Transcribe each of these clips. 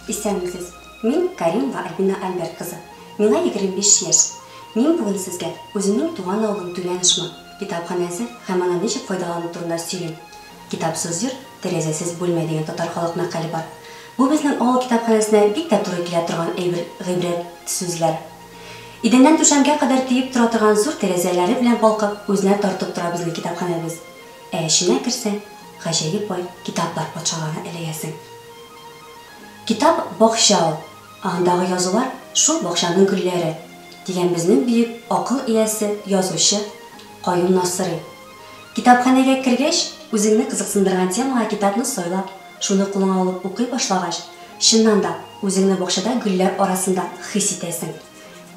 Исәнмесез! Мин Каримова Альбина Альберт кызы. Миңа 25 яшь. Мин бүген сезгә үземнең туган авылым Түбән Ошма китапханәсе һәм аннан ничек файдалану турында сөйлим. Китапсыз йорт, тәрәзәсез бүлмә дигән татар халык мәкале бар. Бу безнең авыл китапханәсенә бик тә туры килә торган әйбер, гыйбрәт сүзләр. Идәннән түшәмгә кадәр тиеп тора торган зур тәрәзәләре белән балкып, үзенә тартып тора безнең китапханәбез. Ә эченә керсәң, гаҗәеп бай китаплар патшалыгына эләгәсең. Китап, бакча ул, ә андагы язулар, шул бакчаның гөлләре, дигән безнең бөек акыл иясе, язучы Каюм Насыйри. Китапханәгә кергәч, үзеңне кызыксындырган темага китапны сайлап, шуны кулыңа алып укый башлагач, чыннан да, үзеңне бакчада гөлләр арасында хис итәсең.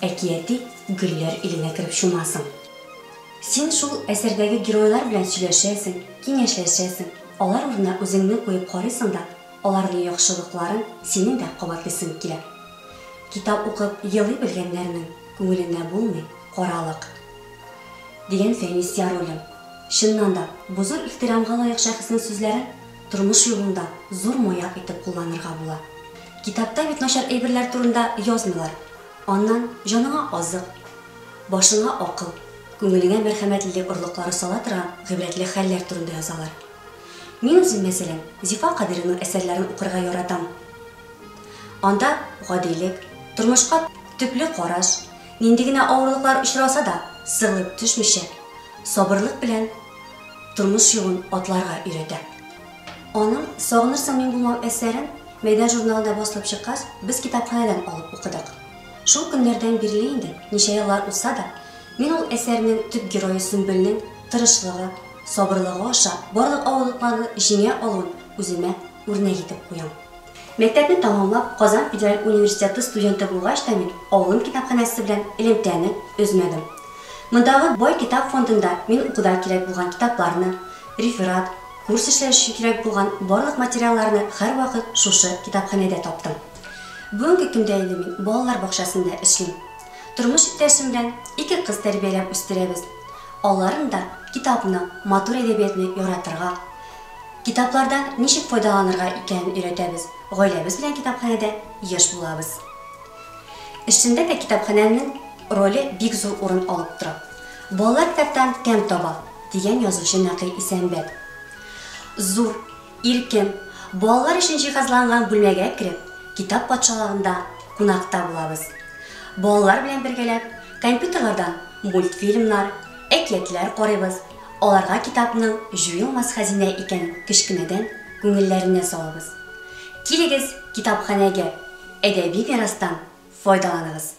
Әкияти гөлләр иленә кереп чумасың. Син шул әсәрдәге геройлар белән сөйләшәсең, киңәшләшәсең, алар урынына үзеңне куеп карыйсың да, аларның яхшылыкларын синең дә кабатлыйсың килә. Китап укып елый белгәннәрнең күңелендә булмый каралык. Дигән Фәнис Яруллин. Чыннан да, бу зур ихтирамга лаек шәхеснең сүзләрен тормыш юлында зур маяк итеп кулланырга була. Китапта бит начар әйберләр турында язмыйлар. Аннан җаныңа азык, башыңа акыл, күңелеңә мәрхәмәтлелек орлыклары сала торган гыйбрәтле хәлләр турында язалар. Мин үзем, мәсәлән, Зифа Кадыйрованың әсәрләрен укырга яратам. Анда гадилек, тормышка төпле караш, нинди генә авырлыклар очраса да, сыгылып төшмичә, сабырлык белән тормыш юлын атларга өйрәтә. Аның Сагынырсың мин булмам әсәрен Мәйдан журналында басылып чыккач, без китапханәдән алып укыдык. Шул көннәрдән бирле инде, ничә еллар узса да, мин ул әсәрнең төп герое Сөмбелнең тырышлыгы, сабырлыгы аша барлык авырлыкларны җиңә алуын үземә үрнәк итеп куям. Мәктәпне тәмамлап, Казан федераль университеты студенты булгач та мин авылым китапханәсе белән элемтәне өзмәдем. Мондагы бай китап фондында мин укуда кирәк булган китапларны, реферат, курс эшләр өчен кирәк булган барлык материалларны һәрвакыт шушы китапханәдә таптым. Бүгенге көндә инде мин балалар бакчасында эшлим. Тормыш иптәшем белән ике кыз тәрбияләп үстерәбез. Аларын да китапны, матур әдәбиятны яратырга, Китаплардан ничек файдаланырга икәнен өйрәтәбез, гаиләбез белән китапханәдә еш булабыз. Эшемдә дә китапханәнең роле бик зур урын алып тора. Балалар китаптан тәм таба, дигән язучы Нәкый Исәнбәт. Зур, иркен, балалар өчен җиһазланган бүлмәгә кереп, китап патшалыгында кунакта булабыз. Балалар белән бергәләп компьютерлардан мультфильмнар, әкиятләр карыйбыз, аларга китапның җуелмас хәзинә икәнен кечкенәдән күңелләренә салабыз. Килегез китапханәгә, әдәби мирастан файдаланыгыз!